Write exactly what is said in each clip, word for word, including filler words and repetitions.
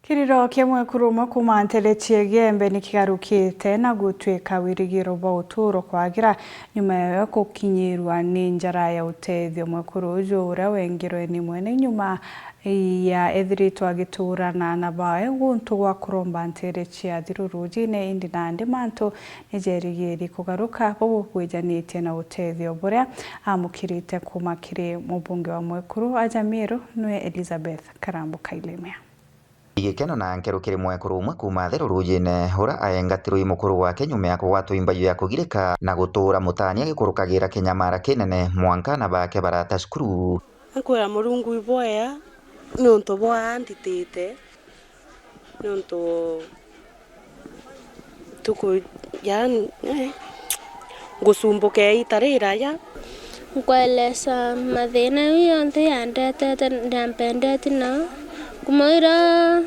Kiriro kia mwekuru umwe kuuma nteere cia Igembe ni kigarukite na gutwika wirigiro bwa uturo kwagira nyuma ya gukinyirwa ni njara ya utethio. Mwekuru uju uria wengirwe ni mwene nyuma ya ethiritwe agituura na aana bawe guntu gwa kuromba nteere cia Athiru Rujine, indi nandi mantu ni jerigiri kugaruka bubugwijanitie na utethio buria amukirite kuuma kiri mubunge wa mwekuru aja Meru niwe Elizabeth Karambu Kailemia. Igikeno na nkero kiri mwekuru umwe kuuma Athiru Rujine, uria aengatirwe i mukuru wake nyuma ya kugwatwa i mbayu ya kugirika na gutuura mutaani agikurukagira kinyamara kinene mwanka aana bake barata cukuru. Nkwira Murungu ibwea niuntu bwa nditite, niuntu tuku, yani, eh, ngusumbuka iita riraya. Nkwaelesa mathina iu yonthe yandetete, ndiampendete nao. Kumwira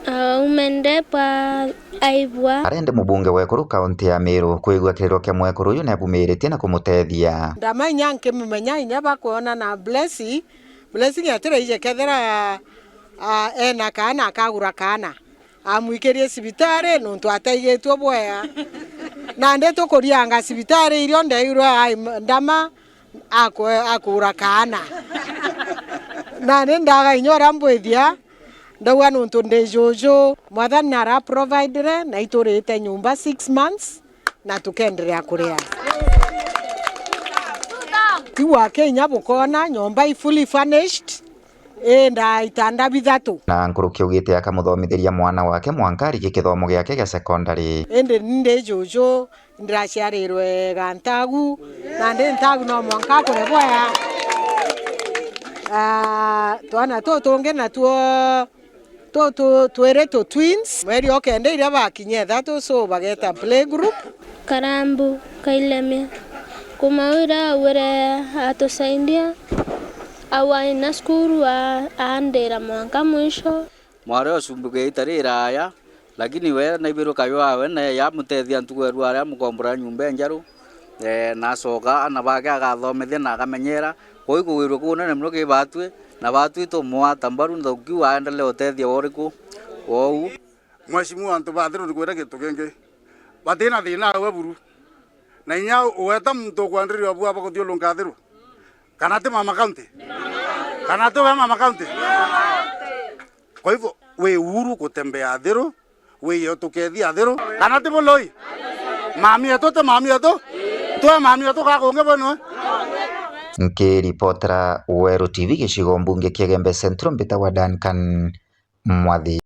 aume ndepwa aibwa. Aria ndi mubunge wekuru kaunti ya Meru, kwigua kiriro kia mwekuru uyu ni abumiritie na kumutethia. Ndamenya nkimumenya inya bakwona na Blessing, Blessing atiraije kethira, ah, ena kaana akagura kaana. Amwikirie cibitari nuntu ataigitue bwea. Nandi tukurianga cibitari irio ndeirwe ai ndama akwe-, akuura kaana. Nandi ndaga inya uria mbwithia, ndauga nuntu ndi juju, Mwathani nara providire, na iturite nyumba six months, na tukenderea kuria. Ti wa Kenya bukona, nyomba i fully furnished, ii nda itanda bithatu. Na nkuruki augite akamuthomithiria mwana wake mwanka arikie kithomo giake gia secondary. Indi ni ndi juju, ndiraciarirwe ga ntagu, na ndi ntagu no mwanka akure bwea. Ah, twana tutungi natuo tutu twiri tu twins. Mweri o kenda iria bakinya ithatu, so bageta playgroup. Karambu Kailemia. Kuma uria augire atusaidia, au aina cukuru a-, aandira mwanka mwisho. Mwari ucumbuke ita riraya, lakini we naibirwe kayo awe na yamutethia ntuku ya rua aria amukombora nyumba enjeru, eh, na acoka ana bake agathomethia na akamenyera. Kwou ikugwirua kunene mono ki batwi, na batwi tumwata mbaru, nthukiu aendelee utethia wa uriku wou. Mheshimiwa, antu ba Athiru ndikwira gintu kingi. Batina thina awe buru. Na inya ugweta muntu ukwandiria bua bakuthiurunka Athiru? Kana ti mama county? Kana ti we mama county? Kwa hivyo, wi uhuru gutembea Athiru, wiye utukethia Athiru. Kana ti buloi? Mami yetu ti mami yetu? Twe mami yetu ka kungi bwenwe? Nkiripotera Weru T V gicigo mbunge kia Igembe Central, mbitagwa Duncan Mwathi.